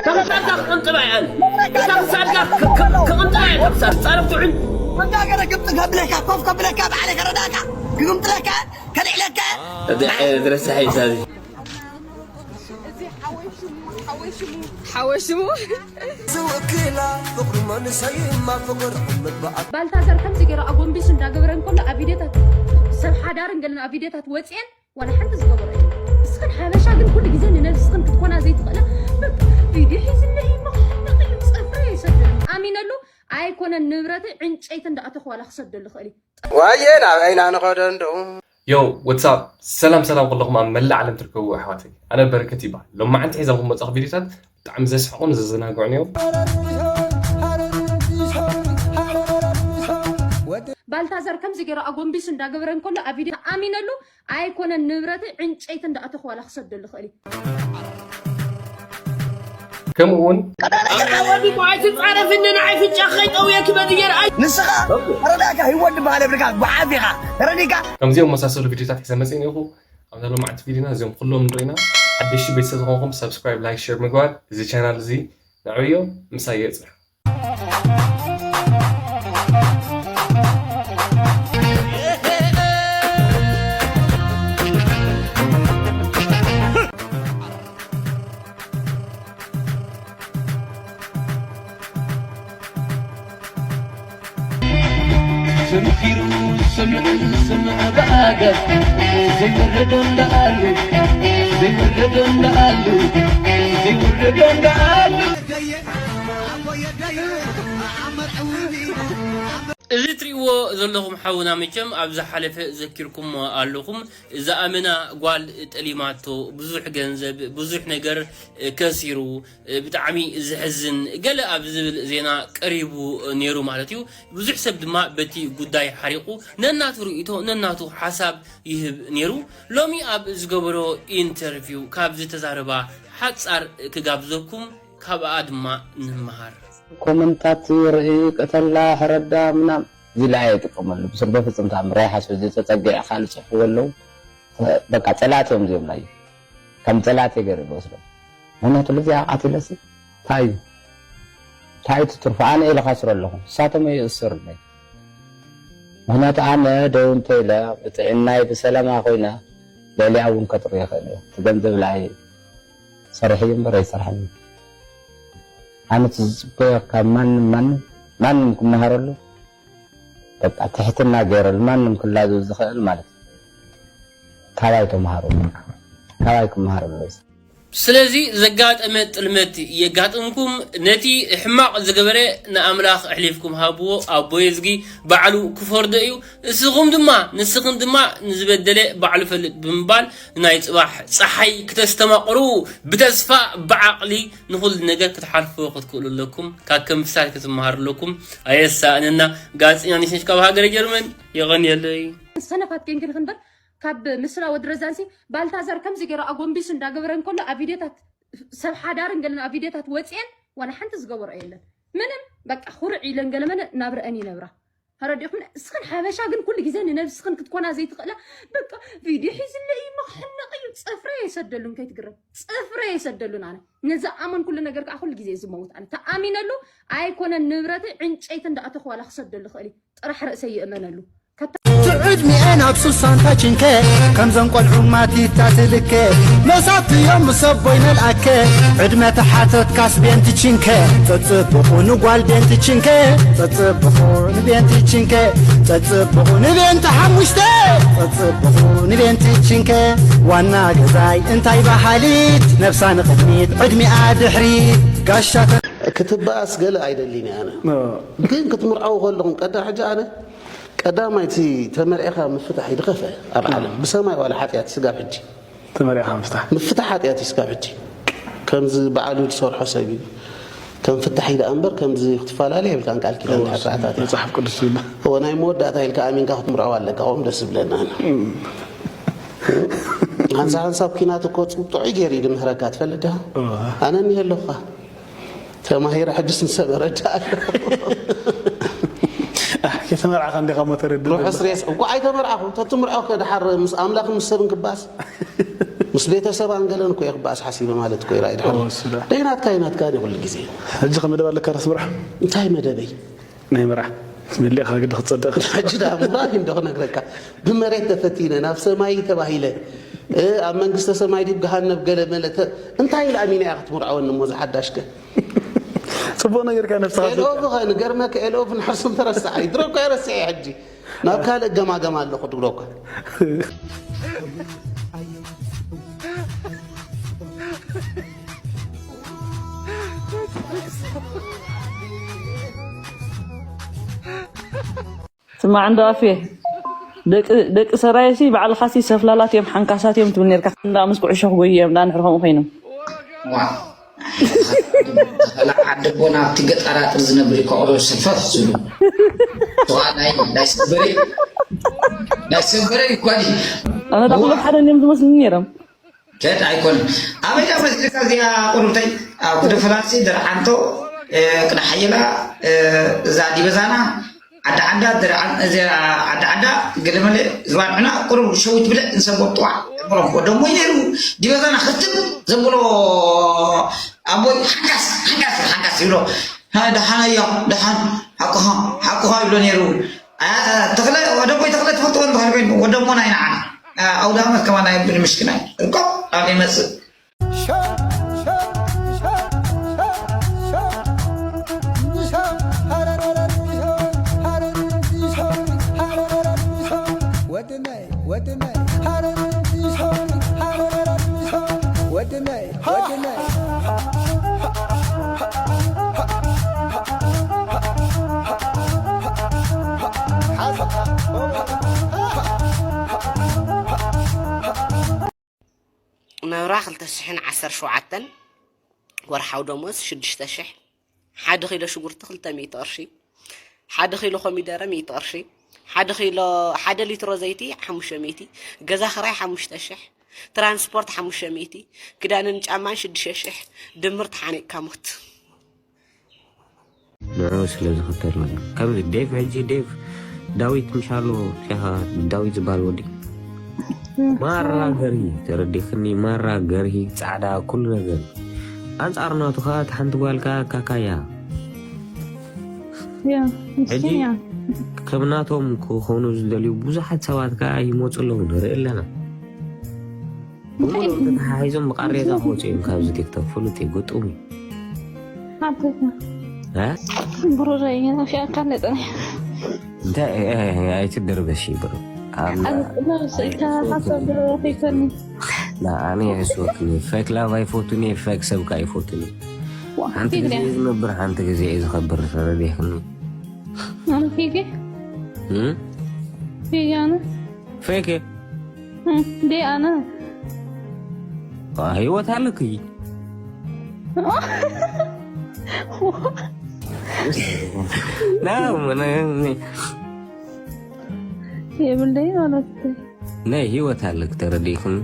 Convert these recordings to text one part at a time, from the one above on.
ክሳድካ ክቕንጥባ እየ ኣነ። እታ ክሳድካ ክ- ክ- ክቕንጥባ እየ፣ እታ ክሳድ ጻረፍ ትውዕል። መጋገረ ግብጥ ከብለካ፣ ኮፍ ከብለካ፣ ባዕለ ከረዳካ፣ ክግምጥለካ፣ ከልዕለካ። እዛ ዓይነት ረሳሕ እዩ ሳዚ። ሓወይ ሽሙ ዝውክላ ፍቕሪ መንሰይማ ፍቕሪ ዕምባኣ ባልታዛር ከምዚ ገይሩ ኣጎንቢሱ እንዳገበረ እንከሎ ኣብ ቪድዮታት ሰብ ሓዳርን ገለን ኣብ ቪድዮታት ወፅኤን ዋላ ሓንቲ ዝገበሮ የለን። እስኽን ሓበሻ ግን ኩሉ ግዜ ንነብስኽን ክትኮና ዘይትኽእላ በቃ ቪድዮ ሒዝለይ መኽነቕ እዩ ፅፍሪ ይሰደሉ ኣሚነሉ ኣይኮነን ንብረተይ ዕንጨይቲ እንዳኣተኹ ዋላ ክሰደሉ ይኽእል እዩ። ዋየ ናብ ዓይና ንኸዶ እንደው ዮ ወትሳፕ ሰላም ሰላም ኩለኹም ኣብ መላእ ዓለም ትርከቡ ኣሕዋተይ ኣነ በረከት ይበሃል ሎማዓንቲ ሒዘልኩም መፅእኹ ቪዲዮታት ብጣዕሚ ዘስሕቑን ዘዘናግዑን እዮም ባልታዛር ከምዚ ገይሩ ኣጎንቢሱ እንዳገበረ እንከሎ ኣብ ቪድዮ ኣሚነሉ ኣይኮነን ንብረተይ ዕንጨይቲ እንዳኣተኹ ዋላ ክሰደሉ ይኽእል እዩ። ከምኡ እውን ኣታ ወዲ እኮ ኣይትጻረፍኒ ንዓይ ፍንጫ ከይጠውየኪ በድየር ኣይ ንስኻ ተረዳእካ ህይወት ዝበሃል የብልካ ጉሓፍ ኢኻ ተረዲእካ ከምዚኦም መሳሰሉ ቪዲዮታት ሒዘ መፅእ ነይኹ ኣብዛ ሎማዓንቲ ቪዲዮና እዚኦም ኩሎም ንሪኢና ሓደሽቲ ቤተሰብ ዝኾንኩም ሳብስክራይብ ላይክ ሼር ምግባር እዚ ቻናል እዚ ንዕብዮ ምሳይ የፅንሑ ዘምኪሩ ስምዕ ስምዕ ብኣገር ዘይወረዶ እንዳኣሉ ዘይወረዶ እንዳኣሉ ዘይወረዶ እንዳኣሉ እዚ ትሪእዎ ዘለኹም ሓውና መቸም ኣብ ዝሓለፈ ዘኪርኩሞ ኣለኹም። እዛ ኣመና ጓል ጠሊማቶ ብዙሕ ገንዘብ ብዙሕ ነገር ከሲሩ ብጣዕሚ ዘሕዝን ገለ ኣብ ዝብል ዜና ቀሪቡ ነይሩ ማለት እዩ። ብዙሕ ሰብ ድማ በቲ ጉዳይ ሓሪቑ ነናቱ ርእይቶ ነናቱ ሓሳብ ይህብ ነይሩ። ሎሚ ኣብ ዝገበሮ ኢንተርቪው ካብ ዝተዛረባ ሓጻር ክጋብዘኩም ካብኣ ድማ ንምሃር። ኮመንታት ርኢ ቅተላ ሕረዳ ምናም እዚ ላይ ኣይጥቀመሉ ብስር በፍጹም ተኣምር ኣይሓስብ እዚ ተጸጊዕ ካልእ ጽሕፍዎ ኣለዉ በቃ ጸላት እዮም እዚኦም ናይ ከም ጸላት ገይሩ ዝወስዶ ምክንያቱ ልዚ ኣቃቲለሲ እንታይ እዩ እንታይ ትትርፎ ኣነ ኢለ ካስሮ ኣለኹ ንሳቶም እዩ እሱር ናይ ምክንያቱ ኣነ ደው እንተ ኢለ ብጥዕናይ ብሰላማ ኮይነ ልዕሊኣ እውን ከጥሩ ይኽእል እዩ እቲ ገንዘብ ላይ ሰርሐ እዩ እምበር ኣይሰርሐን እዩ ኣነ ዝፅበዮ ካብ ማንም ማንም ማንም ክመሃረሉ በቃ ትሕትና ገይረሉ ማንም ክላዘብ ዝኽእል ማለት እዩ ካባይ ተምሃሩ ካባይ ክመሃረሉ እዩ ስለዚ ዘጋጠመ ጥልመት የጋጥምኩም ነቲ ሕማቕ ዝገበረ ንኣምላኽ ኣሕሊፍኩም ሃብዎ ኣቦ የዝጊ ባዕሉ ክፈርዶ እዩ እስኹም ድማ ንስኽን ድማ ንዝበደለ ባዕሉ ፈልጥ ብምባል ናይ ጽባሕ ጸሓይ ክተስተማቕሩ ብተስፋ ብዓቕሊ ንኹሉ ነገር ክትሓልፍዎ ክትክእሉ ኣለኩም ካብ ከም ምሳሌ ክትመሃሩ ኣለኩም ኣየሳእነና ጋዜጠኛ ኒሽነሽ ካብ ሃገረ ጀርመን የቐንየለይ ሰነፋት ኬንክን ክንበር ካብ ምስላ ወድረዛንሲ ባልታዛር ከምዚ ገይሩ ኣጎንቢሱ እንዳገበረ እንከሎ ኣብ ቪድዮታት ሰብ ሓዳርን ገለን ኣብ ቪድዮታት ወፅኤን ዋላ ሓንቲ ዝገበሮ የለን ምንም በቃ ኩርዕ ኢለን ገለመለ ናብረአን ይነብራ ተረዲኹም እስኽን ሓበሻ ግን ኩሉ ግዜ ንነብስኽን ክትኮና ዘይትኽእላ በቃ ቪድዮ ሒዝለ እዩ መኽሕነቕ እዩ ፅፍረ የሰደሉን ከይትግረም ፅፍረ የሰደሉን ኣነ ንዝኣምን ኩሉ ነገር ከዓ ኩሉ ግዜ ዝመውት ኣነ ተኣሚነሉ ኣይኮነን ንብረተይ ዕንጨይቲ እንዳኣተኹ ዋላ ክሰደሉ ይኽእል እዩ ጥራሕ ርእሰይ ይእመነሉ ትዕድሚኤን ኣብ ሱሳንታ ችንከ ከምዘን ቆልዑ ማቲታ ትልከ መሳትዮም ምስ ኣቦይ መልኣከ ዕድመ ተሓተትካስ ቤንቲ ችንከ ጸጽብቑ ንጓል ቤንቲ ችንከ ጸጽብቑ ንቤንቲ ችንከ ጸጽብቑ ንቤንቲ ሓሙሽተ ጸጽብቑ ንቤንቲ ችንከ ዋና ገዛይ እንታይ በሃሊት ነብሳ ንቕድሚት ዕድሚኣ ድሕሪት ጋሻ ክትበኣስ ገለ ኣይደልን ኣነ ግን ክትምርዓው ከለኹም ቀዳ ሕጂ ኣነ ቀዳማይ እቲ ተመርዒኻ ምፍታሕ ይድኸፈ ኣብ ዓለም ብሰማይ ዋላ ሓጢኣት ስጋብ ሕጂ ተመርዒኻ ምፍታሕ ምፍታሕ ሓጢኣት እዩ ስጋብ ሕጂ ከምዚ ባዕሉ ዝሰርሖ ሰብ እዩ ከም ፍታሕ እዩ ደኣ እምበር ከምዚ ክትፈላለ የብልካን ቃል ኪዳን ድሕር ሰዓታት መፅሓፍ ቅዱስ ዝብሎ እወ ናይ መወዳእታ ኢልካ ኣሚንካ ክትምርዖ ኣለካ ኦም ደስ ዝብለና ሓንሳ ሓንሳብ ኪናት እኮ ጥዑይ ገይሩ እዩ ድምህረካ ትፈልጥ ዲኻ ኣነ እኒሀ ኣለኹ ተማሂረ ሕጅስ ንሰብ ረዳ ኣለኹ ከይተመርዓኻ እንዲኻ ሞ ተረድእ ርሑስ ሬስ እኮ ኣይተመርዓኹ ተትምርዖ ከ ድሓር ምስ ኣምላኽን ምስ ሰብን ክባስ ምስ ቤተሰብ ኣንገለን እኮ እየ ክበኣስ ሓሲበ ማለት እኮ ይራይ ድሓር እወ፣ እሱ ደኣ። ደይ ናትካ እየ ናትካ እየ ኩሉ ግዜ ሕጂ ከ መደብ ኣለካ ራስ ምራሕ እንታይ መደበይ ናይ ምራሕ ስሚሊኻ ግዲ ክትጸድቕ ሕጂ ዳ ምራህ እንዶ ክነግረካ ብመሬት ተፈቲነ ናብ ሰማይ ተባሂለ እ፣ ኣብ መንግስተ ሰማይ ዲብ ገሃነብ ገለ መለ ተ- እንታይ ኢለ ኣሚነ እያ ክትምርዐወኒ እሞ ዝሓዳሽከ ጽቡቕ ነገር ከ ነብስኻ ኤልኦፍ ኸ ንገርመከ ኤልኦፍ ንሕርሱም ተረስዓይ ድሮ እኮ የረስዐ ሕጂ ናብ ካልእ ገማገማ ኣለኹ ድብሎካ ስማዕ እንዶ ኣፌ ደቂ ሰራየ ሲ ባዕልኻ ሲ ሰፍላላት እዮም ሓንካሳት እዮም ትብል ነርካ እንዳ ምስ ኩዕሾ ክጎዩ እዮም እንዳ ንሕር ከምኡ ኮይኖም ዓደቦ ናብቲ ገጠራጥር ዝነብር እዩ ከቕሎ ሰልፈፍ ዝብሉ ናይ ሰበረይ ናይ ሰበረይ እኳ ኣነ ዳ ኩሎም ሓደ እዮም ዝመስልኒ ነይሮም ከድ ኣይኮን ኣበይ ዳ መስልካ እዚኣ ቁሩብተይ ኣብ ክደ ፈላሲ ደርዓንቶ ቅዳ ሓየላ እዛ ዲበዛና ዓዲ ዓዳ ደርዓን እዚኣ ዓዲ ዓዳ ገለመለ ዝባን ዕና ቁሩብ ሸዊት ብልዕ ንሰቦም ጥዋዕ ቁሩብ ወደሞ ነይሩ ዲበዛና ክትብ ዘብሎ ኣቦይ ሓንካስ ሓንካስ ሓንካስ ይብሎ ደሓን እዮ ደሓን ሓቁኻ ሓቁኻ ይብሎ ነይሩ ተኽለ ወደቦይ ተኽለ ትፈልጥዎ እንተኾነ ኮይኑ ወደሞና ኢና ዓና ኣውደ ዓመት ከማን ናይ ብን ምሽክና እኮ ኣብ ይመጽእ መብራ ክልተ ሽሕን ዓሰርተ ሸውዓተን ወርሓዊ ደሞዝ ሽዱሽተ ሽሕ ሓደ ኪሎ ሽጉርቲ ክልተ ሚእቲ ቅርሺ ሓደ ኪሎ ኮሚደረ ሚእቲ ቅርሺ ሓደ ኪሎ ሓደ ሊትሮ ዘይቲ ሓሙሽተ ሚእቲ ገዛ ክራይ ሓሙሽተ ሽሕ ትራንስፖርት ሓሙሽተ ሚእቲ ክዳንን ጫማን ሽዱሽተ ሽሕ ድምር ተሓኒቕካ ሞት ንዑ ስለ ዝኽተል ማለት እዩ። ከምዚ ዴቭ ሕጂ ዴቭ ዳዊት ምሻሎ ሴኻ ዳዊት ዝበሃል ወዲ ማራ ገርሂ ተረዲኽኒ ማራ ገርሂ ጻዕዳ ኩሉ ነገር ኣንጻር ናቱ ከዓ እቲ ሓንቲ ጓል ከዓ ካካያ ሕጂ ከም ናቶም ክኾኑ ዝደልዩ ብዙሓት ሰባት ከዓ ይመፁ ኣለዉ ንርኢ ኣለና ብሙሉኦም ተተሓሒዞም ብቃሬዛ ክወፁ እዮም ካብዚ ቲክቶክ ፍሉጥ እዩ ግጡም እዩ ሓተታ እ? ብሩረይ ኣሽኣካ ነጠነ እንታይ ኣይትደርበሽ ብሩ ስእልካ ሓሳብ ደረበ ከይኮኒ ኣነ ይሕስወክኒ ፌክ ላቭ ኣይፈቱን እየ ፌክ ሰብካ ኣይፈቱን እየ ሓንቲ ግዜ እዩ ዝነብር ሓንቲ ግዜ እዩ ዝኸብር ተረዲኽኒ ኣነ ፌክ ፌክ ኣነ ፌክ እንዴ ኣነ ህይወት ኣለክ የብለይ ማለት ናይ ህይወት ኣለክ ተረዲእክም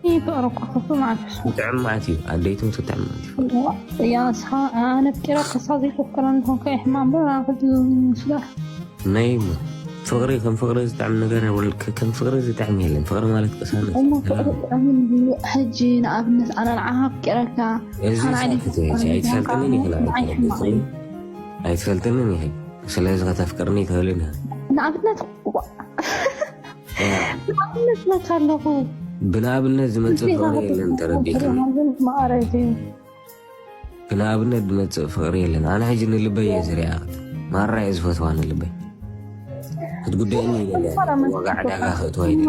ይፈቅረኳ ከሱ ማለት ትጥዕም ማለት እዩ ኣደይትም ትጥዕም ማለት እዩ እያ ንስኻ ኣነ ፍቂረ ከሳ ዘይፈክረ እንኾንከ ሕማም ዶ ናክድ ስጋ ናይ ፍቅሪ ከም ፍቅሪ ዝጥዕም ነገር የብሉ ከም ፍቅሪ ዝጥዕም የለን ፍቅሪ ማለት ቅሳነት ሕጂ ንኣብነት ኣነ ንዓኻ ፍቂረካ እዚ ሳክት ኣይትፈልጥንን ይኽእል ኣይትፈልጥንን ይኽእል ስለዚ ከተፍቅርኒ ይትኽእልን ንኣብነት ንኣብነት መካ ኣለኹ ብንኣብነት ዝመፅእ ፍቅሪ የለን ተረዲእክኒ ማዕረግ እዩ ብንኣብነት ዝመፅእ ፍቅሪ የለን ኣነ ሕጂ ንልበይ እየ ዝሪኣ ማራ እየ ዝፈትዋ ንልበይ ክትጉደእኒ ዋጋ ዕዳጋ ክእትዋ ይደሊ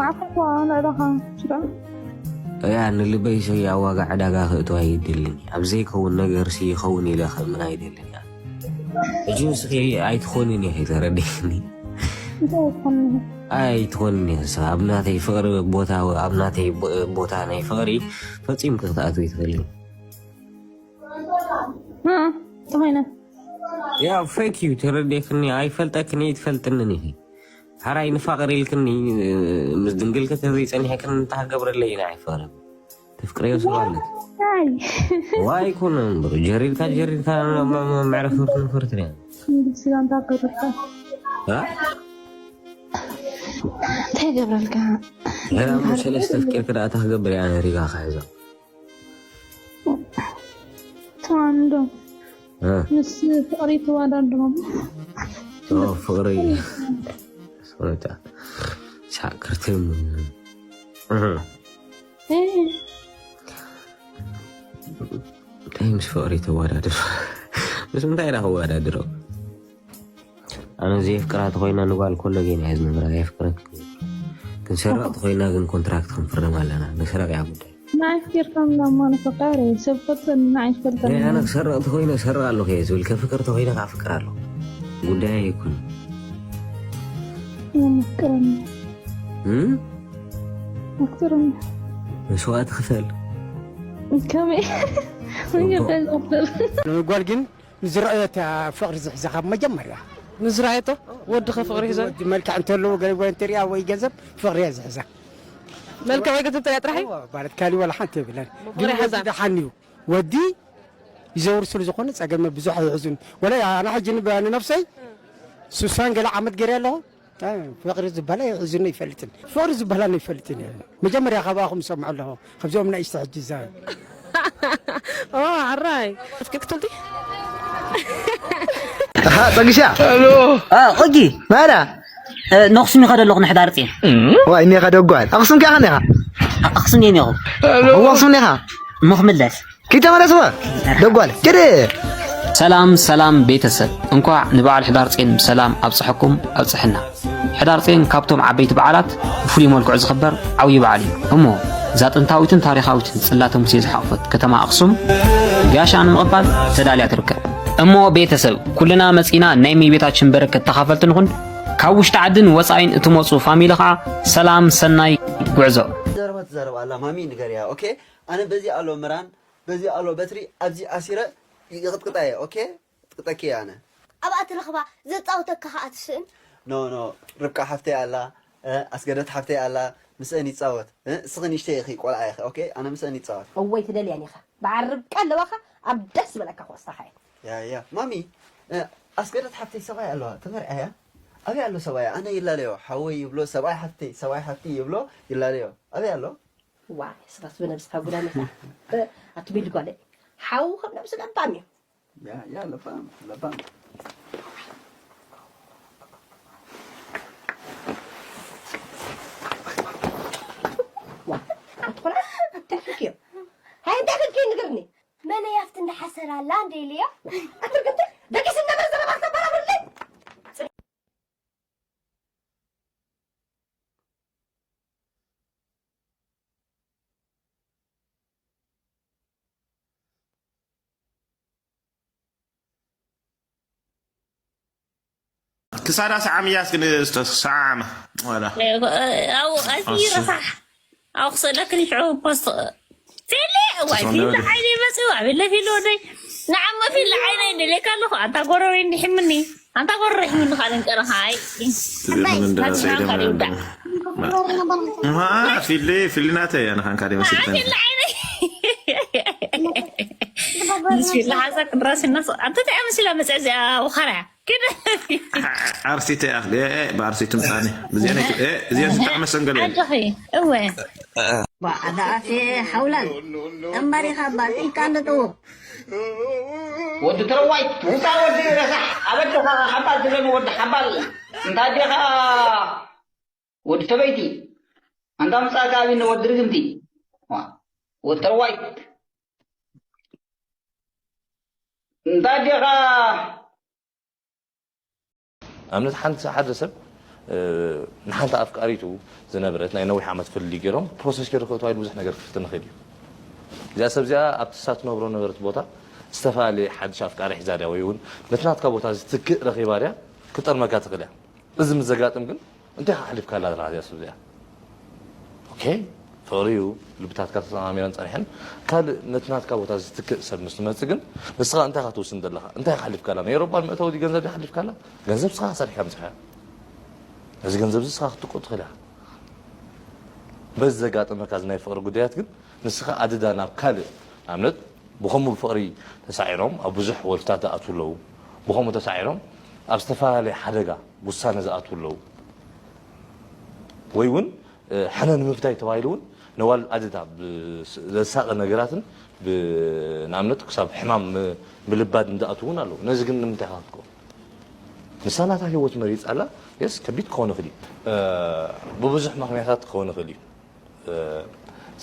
እያ ንልበይ ሰያ ዋጋ ዕዳጋ ክእትዋ ይደልን ኣብ ዘይከውን ነገር ሲ ይኸውን ኢለ ክእምን ኣይደልን እያ ሕጂ ንስኺ ኣይትኾንን ኢኺ ተረዲእኒ ኣይትኾንን ኢኺ ንስኺ ኣብ ናተይ ፍቕሪ ቦታ ኣብ ናተይ ቦታ ናይ ፍቕሪ ፈጺምኪ ክትኣትዊ ትኽእሊ ተኾይነ ያ ፌክ እዩ ተረዲእክኒ ኣይፈልጠክን እየ ትፈልጥንን ኢኺ ሓራይ ንፋቕር ኢልክኒ ምስ ድንግልኪ ተዘይጸኒሕክን እንታ ክገብረለይ ኢና ኣይፈቕርን ተፍቅረዮ ሰብ ኣለኪ ዋይ ኣይኮነን ጀሪርካ ጀሪርካ መዕረፊ ፍርትን ፍርትን እያ ስጋ እንታይ ክገብረልካ? እ? እንታይ ይገብረልካ? ገና እሞ ሰለስተ ኣፍቂርኪ ደኣ እንታይ ክገብር እየ ኣነ ሪጋ ክሕዛ? ተዋንዶ። እ? ምስ ፍቕሪ ተዋዳድሮም። ኦ፣ ፍቕሪ። ፍቕሪ ታ-፣ ሻቅርትም። እ። እ። እንታይ ምስ ፍቕሪ ተወዳድሮ? ምስ ምንታይ ኢና ክወዳድሮ? ኣነ ዘየፍቅራ ተኾይና ንጓል ኮለጌን እያ ዝነግራ፣ የፍቅረኪ። ክንሰርቕ ተኾይና ግን ኮንትራክት ክንፍርም ኣለና። ንስረቕ እያ ጉዳይ። ንኣፍቂርካ ምናምን ፈቃሪ፣ ሰብ ፈልጠኒ፣ ንዓይ ፈልጠኒ። ናይ ኣነ ክሰርቕ ተኾይነ እሰርቕ ኣለኹ እየ ዝብል፣ ከፍቅር ተኾይነ ከኣ ኣፍቅር ኣለኹ። ጉዳይ ኣይኮነን። የፍቅረኒ። እም? ኣፍቅረኒ። መስዋእቲ ክፈል። ከመይ? እኮ። ይፈል ዘብል። ንጓል ግን ንዝረኣዮ እታ ፍቕሪ ዝሕዛ ካብ መጀመርያ። ንዝረኣየቶ? ወዲ ከ ፍቕሪ ሒዛ? ወዲ መልክዕ እንተለዎ ገለ ወይ እንተሪኣ ወይ ገንዘብ ፍቕሪ እያ ዝሕዛ። መልክዕ ወይ ገንዘብ ተሪኣ ጥራሕ እዩ? እዎ፣ ማለት ካሊእ ዋላ ሓንቲ የብለን። ብፍቕሪ ግን ወዲ ሓዛ። ደሓን እዩ። ወዲ ይዘውር ስለ ዝኾነ ጸገም ብዙሕ ኣይሕዙን። ወላ ኣነ ሕጂ ንበ-፣ ንነብሰይ ሱሳን ገለ ዓመት ገይረ ኣለኹ። እ፣ ፍቕሪ ዝበሃል ኣይሕዝኒ ኣይፈልጥን። ፍቕሪ ዝበሃል ኣይፈልጥን እየ። መጀመርያ ካብኣኹም ዝሰምዖ ኣለኹ። ካብዚኦም ንእሽቶ ሕጂ እዛ። ኦ፣ ኣራይ። ፍቅር ክትወልዲ? ኣሃ፣ ጸግሻ። ሄሎ። አ፣ ኦጊ። ማራ። እ፣ ነኽሱም ይኸደ ኣለኹ ንሕዳር ጽዮን። ዋይ፣ እኒኻ ደጓል። ኣኽሱም ከ ኢኻ እኒኻ? ኣኽሱም እየ እኒኹ። እዎ፣ ኣኽሱም እኒኻ? እሞ ክምለስ። ኪድ ተመለስዋ። ደጓል። ኪድ። ሰላም ሰላም ቤተሰብ፣ እንኳዕ ንበዓል ሕዳር ጼን ብሰላም ኣብፀሐኩም ኣብፀሐና። ሕዳር ጼን ካብቶም ዓበይቲ በዓላት ብፍሉይ መልክዑ ዝኽበር ዓብዪ በዓል እዩ። እሞ እዛ ጥንታዊትን ታሪኻዊትን ጽላተ ሙሴ ዝሓቖፈት ከተማ ኣኽሱም ጋሻ ንምቕባል ተዳልያ ትርከብ። እሞ ቤተሰብ ኩልና መጺና ናይ እመቤታችን በረከት ተኻፈልቲ ንኹን። ካብ ውሽጢ ዓድን ወጻኢን እትመጹ ፋሚሊ ኸዓ ሰላም ሰናይ ጉዕዞ። ዘረባ ትዛረብ ኣላ ማሚ ንገርያ። ኦኬ፣ ኣነ በዚ ኣሎ ምራን በዚ ኣሎ በትሪ ኣብዚ ኣሲረ ይቕጥቅጣ እየ። ኦኬ፣ ቅጥቅጠኪ እየ ኣነ። ኣብኣ ትረኽባ ዘጻውተካ ከኣ ትስእን። ኖ፣ ኖ፣ ርብቃ ሓፍተይ ኣላ፣ እ፣ ኣስገደት ሓፍተይ ኣላ፣ ምስአን ይጻወት። እ፣ እስኺ ንእሽተይ ኢኺ፣ ቆልዓ ኢኺ። ኦኬ፣ ኣነ ምስአን ይጻወት። እወ ኣይትደልያን ኢኻ። በዓል ርብቃ ኣለዋኻ፣ ኣብ ደስ ዝበለካ ክወስዳኻ እየ። ያ፣ ያ። ማሚ፣ እ፣ ኣስገደት ሓፍተይ ሰብኣይ ኣለዋ፣ ተመርዕያ። ኣበይ ኣሎ ሰብኣያ? ኣነ ይላለዮ፣ ሓወይ ይብሎ፣ ሰብኣይ ሓፍተይ፣ ሰብኣይ ሓፍቲ ይብሎ፣ ይላለዮ። ኣበይ ኣሎ? ዋይ፣ ስራስ ብነብስኻ ጉዳም ኢኻ። እ፣ ኣቲ ቢል ጓለይ፣ ሓዉ ከም ነብሲ ለባም እዩ። ያ፣ ያ፣ ለባም፣ ለባም። ዋ፣ ኣትኾና፣ እንታይ ክልክዮ? ሃይ፣ እንታይ ክልክዮ ንገርኒ? መን እያ ኣብቲ እንዳሓሰራ ኣላ እንደ ኢልዮ? ኣትርግቲ፣ ደቂስ እንዳበረ ዘረባ ክተበራብርለይ? ክሳዳ ሰዓም እያስ ግን ስተ-፣ ሰዓም ወላ። ኣው፣ ኣዚ ኣሱ። ረሳሕ። ኣው ክስእለክን ይሕዑ ፖስት። ፊሊ፣ ዋይ፣ ተሰንደ ፊሊ ወደ። ዓይነይ መጽኡ፣ ኣቤለ ፊሊ ወደይ። ንዓሞ ፊሊ ዓይነይ ደሌካ ኣለኹ፣ ኣንታ ጎረቤ እንዲሕምኒ። ኣንታ ጎረቤ ሕምኒ ካልእን ቀረኻ፣ ኣይ። ትብልን እንደ ኣባይ፣ ሰይደ ናትካ ማለት ዲውዳ። ነው። ማ-፣ ማ-፣ ፊሊ፣ ፊሊ ናተ፣ ኣነ ካንካ ዲመስል ንዓይ ፊሊ ዓይነይ። ምስ ፊሊ ሓዛ ክድረስ እናስ-፣ ኣንተ እንታይ መሲላ መጽኣ እዚኣ ወኻርያ? ኪድ። ዓርሲተ ኣኽሊ፣ ኤ፣ ኤ፣ ብዓርሲቱ ምጻኒ። ብዚኣ ነይ፣ ኤ፣ እዚኣ ዝተዓመ ሰንገለ። ዓድኺ፣ እወ። ባዕዳ ኣፌ ሓውላል። እምበሪኻ ባል ኢልካ እንድጥዉ። ወዲ ተረዋይ፣ ውፃ ወዲ ረሳሕ፣ ኣበድኻ ሓባል ትብለኒ ወዲ ሓባል። እንታ ኣዴኻ ወዲ ተበይቲ፣ ኣንታ ምጻእካ ኣብኒ ወዲ ርግምቲ። ዋ፣ ወዲ ተረዋይ። እንታ ኣዴኻ ኣብነት ሓንቲ፣ ሓደ ሰብ፣ እ፣ ንሓንቲ ኣፍቃሪቱ ዝነበረት ናይ ነዊሕ ዓመት ፍልልይ ገይሮም ፕሮሰስ ገይሩ ክእትዋ ኢሉ ብዙሕ ነገር ክፍትን ይኽእል እዩ። እዚኣ ሰብ እዚኣ ኣብቲ እሳ ትነብሮ ነበረት ቦታ ዝተፈላለየ ሓድሽ ኣፍቃሪ ሒዛ ድያ ወይ እውን ነቲ ናትካ ቦታ ዝትክእ ረኺባ ድያ ክጠልመካ ትኽእል እያ። እዚ ምስ ዘጋጥም ግን እንታይ ኢኻ ኣሕሊፍካላ ዘለኻ እዚኣ ሰብ እዚኣ? ኦኬ፣ ፍቕሪ እዩ፣ ልብታትካ ተሰማሚረን ጸኒሐን። ካልእ ነቲ ናትካ ቦታ ዝትክእ ሰብ ምስ ትመጽእ ግን ንስኻ እንታይ ኢኻ ትውስን ዘለኻ? እንታይ ኢኻ ኣሕሊፍካላ? ናይ ኤውሮጳን መእተዊ ድዩ ገንዘብ ኢኻ ኣሕሊፍካላ? ገንዘብ ንስኻ ኢኻ ሰሪሕካ ኣምጺእካዮ። ነዚ ገንዘብ እዚ ንስኻ ክትጥቀም ትኽእል ኢኻ። በዚ ዘጋጠመካ እዚ ናይ ፍቕሪ ጉዳያት ግን ንስኻ ኣደዳ ናብ ካልእ፣ ንኣብነት፣ ብኸምኡ ብፍቕሪ ተሳዒሮም ኣብ ብዙሕ ወልፍታት ዝኣትዉ ኣለዉ። ብኸምኡ ተሳዒሮም ኣብ ዝተፈላለየ ሓደጋ ውሳነ ዝኣትዉ ኣለዉ። ወይ እውን፣ እ፣ ሕነ ንምፍታይ ተባሂሉ እውን ነዋልድ ኣደታ ብስ-፣ ዘሳቐ ነገራትን ብ-፣ ንኣብነት ክሳብ ሕማም ም-፣ ምልባድ እንዳኣትዉ እውን ኣለዉ። ነዚ ግን ንምንታይ ኢኻ ክትከውን? ንሳ ናታ ህይወት መሪጻ ኣላ። የስ፣ ከቢድ ክኸውን ይኽእል እዩ። እ፣ ብብዙሕ ምኽንያታት ክኸውን ይኽእል እዩ። እ፣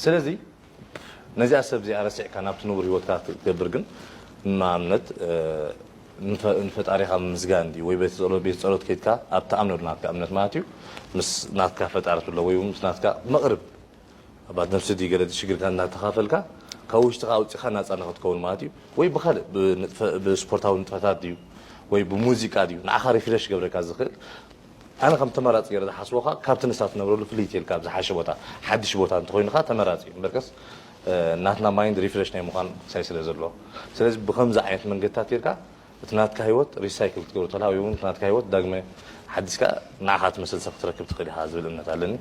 ስለዚ ነዚኣ ሰብ እዚኣ ረሲዕካ ናብቲ ንቡር ህይወትካ ክትገብር ግን፣ ንኣብነት፣ እ፣ ንፈ-፣ ንፈጣሪኻ ምምስጋን ድዩ? ወይ ቤት ጸሎት፣ ቤት ጸሎት ከይድካ ኣብ ትኣምነሉ ናትካ እምነት ማለት እዩ፣ ምስ ናትካ ፈጣሪ ትብሎ ወይ እውን ምስ ናትካ መቕርብ ኣባት ነፍሲ ድዩ ገለ ሽግርካ እናተኻፈልካ ካብ ውሽጥኻ ኣውጺኻ ናጻ ንኽትከውን ማለት እዩ። ወይ ብኻልእ ብንጥፈ-፣ ብስፖርታዊ ንጥፈታት ድዩ ወይ ብሙዚቃ ድዩ ንዓኻ ሪፍሬሽ ክገብረካ ዝኽእል? ኣነ ከም ተመራጺ ገይረ ዝሓስቦ ከኣ ካብቲ ንሳ ትነብረሉ ፍልይ ኢልካ ኣብ ዝሓሸ ቦታ፣ ሓድሽ ቦታ እንተኾይኑ ከኣ ተመራጺ እዩ። እምበርከስ፣ እ፣ ናትና ማይንድ ሪፍሬሽ ናይ ምዃን ሳይ ስለ ዘለዎ። ስለዚ ብኸምዚ ዓይነት መንገድታት ጌርካ እቲ ናትካ ህይወት ሪሳይክል ክትገብሮ ትኽእል፣ ወይ እውን እቲ ናትካ ህይወት ዳግመ ሓዲስካ ንዓኻ ትመስል ሰብ ክትረክብ ትኽእል ኢኻ ዝብል እምነት ኣለኒ።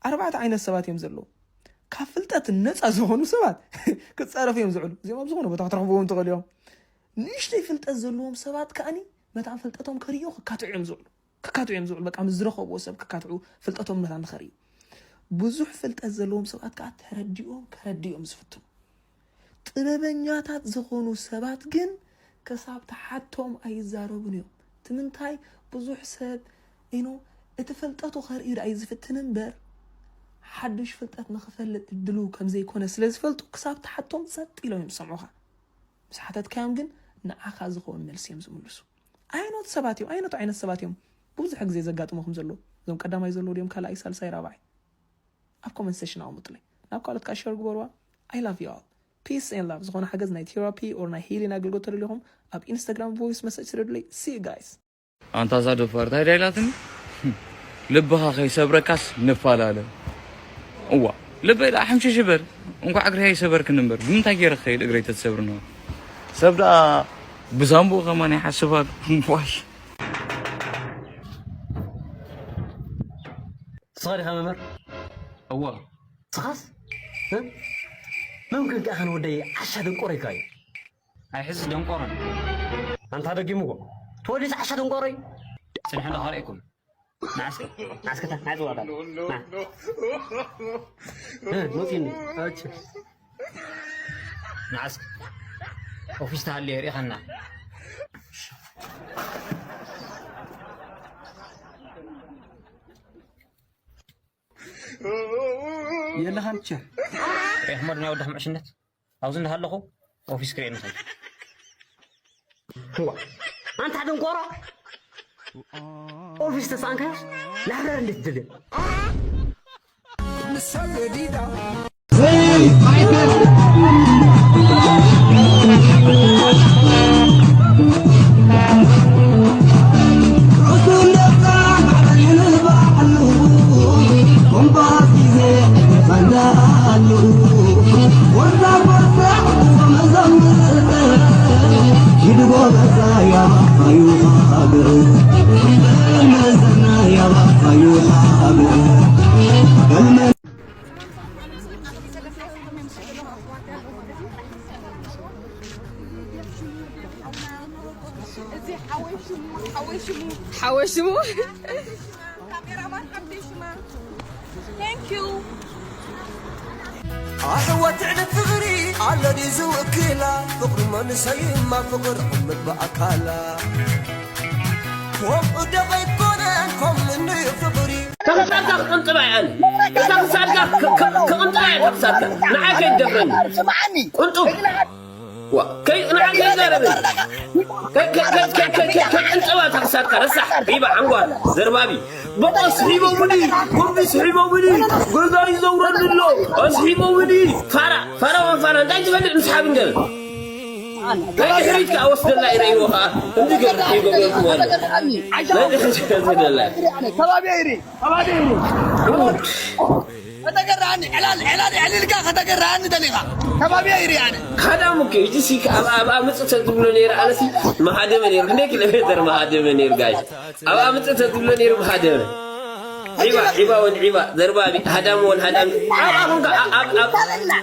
ኣርባዕተ ዓይነት ሰባት እዮም ዘለዉ። ካብ ፍልጠት ነፃ ዝኾኑ ሰባት ክፃረፉ እዮም ዝውዕሉ። እዚኦም ኣብ ዝኾነ ቦታ ክትረኽብዎም ትኽእሉ እዮም። ንእሽተይ ፍልጠት ዘለዎም ሰባት ከኣኒ መታን ፍልጠቶም ከርእዩ ክካትዑ እዮም ዝውዕሉ። ክካትዑ እዮም ዝውዕሉ። በቃ ምስ ዝረኸብዎ ሰብ ክካትዑ፣ ፍልጠቶም መታን ንኸርእዩ። ብዙሕ ፍልጠት ዘለዎም ሰባት ከዓ ተረዲኦም ከረድኦም ዝፍትኑ። ጥበበኛታት ዝኾኑ ሰባት ግን ክሳብ ተሓቶም ኣይዛረቡን እዮም። እቲ ምንታይ ብዙሕ ሰብ ኢኖ እቲ ፍልጠቱ ከርእዩ ደኣ እዩ ዝፍትን እምበር ሓድሽ ፍልጠት ንኽፈልጥ እድሉ ከም ዘይኮነ ስለ ዝፈልጡ ክሳብ ተሓቶም ጸጥ ኢሎም እዮም ዝሰምዑኻ። ምስ ሓተትካዮም ግን ንዓኻ ዝኸውን መልሲ እዮም ዝምልሱ። ኣይኖት ሰባት እዮም፣ ኣይኖት ዓይነት ሰባት እዮም ብዙሕ ግዜ ዘጋጥሙኹም ዘለዉ። እዞም ቀዳማይ ዘለዉ ድዮም ካልኣይ፣ ሳልሳይ፣ ራብዓይ? ኣብ ኮመንት ሴሽን ኣቐምጡለይ። ናብ ካልኦት ከዓ ሸር ግበርዋ። I love you all. Peace and love። ዝኾነ ሓገዝ ናይ ቴራፒ or ናይ ሂሊንግ ኣገልግሎት ተደሊኹም ኣብ ኢንስታግራም ቮይስ መሰጅ ስደዱለይ። See you guys። ኣንታ እዛ ደፋር እንታይ ዳ ኢላትኒ? ልብኻ ከይሰብረካስ ንፈላለ። እዋ፣ ልበይ ደኣ ሕምሽሽ ይበል። እንኳዕ እግረይ ኣይሰበርክን እምበር፣ ብምንታይ ገይረ ክኸይድ እግረይ ተትሰብርኒ? ሰብ ደኣ ብዛንቡኡ ከማን ይሓስብ ኣሎ። ዋይ። ንስኻ ዲኻ መምህር? እወ። ንስኻስ? እ? መምክን ከኣ ኸን ወደይ ዓሻ ደንቆሮ ኢልካ እዩ። ኣይሕዝስ ደንቆሮን። ኣንታ ደጊምዎ። ትወድስ ዓሻ ደንቆሮ እዩ። ጽንሑ ዶ ከርእየኩም? ንዓስከ፣ ንዓስከ፣ ታ፣ ንዓይ ጽዋታ። ና። እ፣ መጺኒ። ኣቸ። ንዓስከ። ኦፊስ ተሃልየ ርኢኻና። የለኻን ቸ። ሬሕመድ ናይ ወድኻ ምዕሽነት። ኣብዚ እንዳሃለኹ ኦፊስ ክርእየኒ ኸይዱ። እዋ፣ ኣንታ ደንቆሮ! ኦፊስ ተሳእንካዮስ ላይብረሪ እንዴት ትደልዮ? ሓወይ ሽሙ፣ ሓወይ ሽሙ። ካሜራማን ዓብደይ ሽማ። Thank you። ኣሕዋት ትዕልብ ፍቕሪ ኣሎ ድዩ ዝውክላ? ፍቕሪ መንሰይማ ፍቕሪ ዕምት ብኣካላ። ከምኡ ዶ ኣይኮነን ከምኒ ፍቕሪ? ተኸሳድካ ክቕንጥባ እየ ኣነ። እታ ክሳድካ ክ-፣ ክ-፣ ክቕንጥባ እየ እታ ክሳድካ። ንዓይ ከይትደፍረኒ። ስምዓኒ። ቁንጡብ። ዋ፣ ከይ-፣ ንዓይ ከይዛረበኒ። ከይ-፣ ከይ-፣ ከይቅንጥባ እታ ክሳድካ። ረሳሕ፣ ዒባ፣ ሓንጓል፣ ዘርባቢ። በቃ ስሒቦምኒ፣ ጉርዲ ስሒቦምኒ። ገዛ ይዘውረኒ ኣሎ። ኣስሒቦምኒ። ፋራ፣ ፋራ፣ ዋን ፋራ። እንታይ ትፈልጥ ምስሓብ እንገለ? ናይ ድሕሪት ከኣ ወስደላ ኢለ ኢልዎ ከኣ፣ እንዲ ገርሕ ይገብረልኩም ኣሎ። ናይ ድሕሪት ከኣ ወስደላ። ከባቢ ይሪ፣ ከባቢ ይሪ። ከተገርሃኒ፣ ዕላል፣ ዕላል፣ ዕሊልካ ከተገርሃኒ ደሊኻ። ከባቢ ይሪ ኣነ። ካዳም እኮ፣ እጂ ሲ፣ ኣብ፣ ኣብ፣ ኣብ ምጽእ ተትብሎ ነይሩ፣ ኣነሲ መሃደመ ነይሩ። ክንደይ ኪሎ ሜተር መሃደመ ነይሩ፣ ጋይ? ኣብ፣ ኣብ ምጽእ ተትብሎ ነይሩ፣ መሃደመ። ዒባ ዒባ ወን ዒባ ዘርባቢ ሃዳም ወን ሃዳም። ኣብ ኣኹንካ ኣብ ኣብ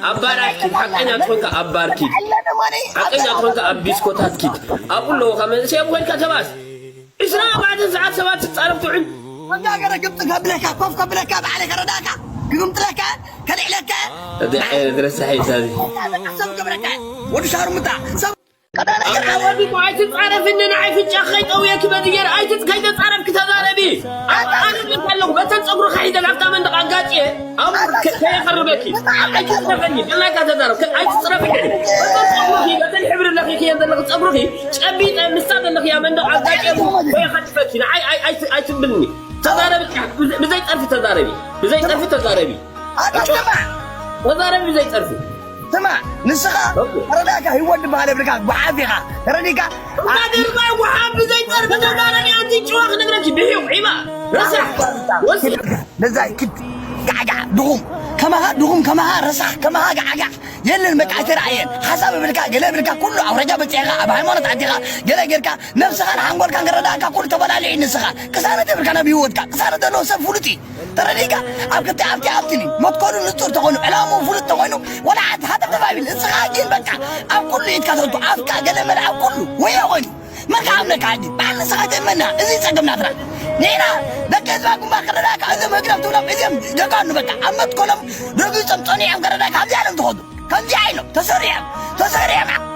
ኣብ ባራት ኪድ ሓቀኛ ትኾንካ ኣብ ባር ኪድ ሓቀኛ ትኾንካ ኣብ ዲስኮታት ኪድ ኣብኡ ኣለዎ ካብ መንእሰይ ኣብ ኮይንካ ተባስ ዕስራ ኣርባዕተ ሰዓት ሰባት ትጻረፍ ትውዕል። ወዳገረ ግብጥ ከብለካ ኮፍ ከብለካ ባዕለ ከረዳካ ግግምጥለካ ከልዕለካ እዚ ዓይነት ረሳሕ እዩ። ሰብ ክብረካ ወዲ ሻርሙጣ ሰብ ወዲቁ ኣይትጻረፍኒ ንዓይ ፍጫ ከይጠውየኪ በድየር ኣይትጽ ከይተጻረፍኪ ተዛረቢ። ኣነ ኣለኹ በተን ጸጉርካ ሒዘ ናብታ መንደቕ ኣጋጭየ ኣብኡ ከየኸርበኪ ኣይትጽረፈኒ ብናይካ ተዛረብ ኣይትጽረፍኒ። በተን ጸጉርኪ በተን ሕብሪ ለኺኽየን ዘለኺ ጸጉርኪ ጨቢጠ ምስታ ዘለኽያ መንደቕ ኣጋጭየ ከየኸርበኪ ንዓይ ኣይትብልኒ። ተዛረቢ ብዘይ ጸርፊ ተዛረቢ። ብዘይ ጸርፊ ተዛረቢ። ኣታ ስማ ተዛረቢ ብዘይ ጸርፊ። ስማ ንስኻ ተረዳእካ ህይወት ዝበሃል የብልካ ጉሓፍ ኢኻ ተረዲእካ እንዳ ደርባይ ጉሓፍ ብዘይ ጸርፊ ተዛረቢ። ኣንቲ ጭዋ ክነግረኪ ብሒው ዒባ ረሳሕ ወሲ ነዛ ኪድ ጋዕጋዕ ድኹም ከማኻ ድኹም ከማኻ ረሳሕ ከማኻ ጋዕጋዕ የለን በቃ ኣይተረኣየን ሓሳብ ብልካ ገለ ብልካ ኩሉ ኣውረጃ በፂዕካ ኣብ ሃይማኖት ኣዲኻ ገለ ጌርካ ነብስኻን ሓንጎልካን ክረዳእካ ኩሉ ተበላሊዒ ንስኻ ቅሳነት የብልካ ናብ ህይወትካ ቅሳነት ዘለዎ ሰብ ፍሉጥ እዩ ተረዲእካ ኣብ ክልተ ኣብቲ ኣብቲ መትከሉ ንፁር ተኾይኑ ዕላሙ ፍሉጥ ተኾይኑ ወላ ሓንቲ ሃተፍተፍ ኣይብል እስኻ ግን በቃ ኣብ ኩሉ ኢድካ ተወዱ ኣፍካ ገለ መለ ኣብ ኩሉ ወዮ ኮይኑ መን ከኣምነካ ሕጂ በዓል ንስኻ ተእመና እዚ ጸገም ናትና ንሕና ደቂ ህዝባ ግንባር ክረዳእካ እዞም ህግደፍ ትብሎም እዚኦም ጀጋኑ በቃ ኣብ መትከሎም ረጊጾም ጸኒዖም ከረዳእካ ኣብዚኣ እዮም ዝኸዱ ከምዚኣ ኢሎም ተሰሪዖም ተሰሪዖም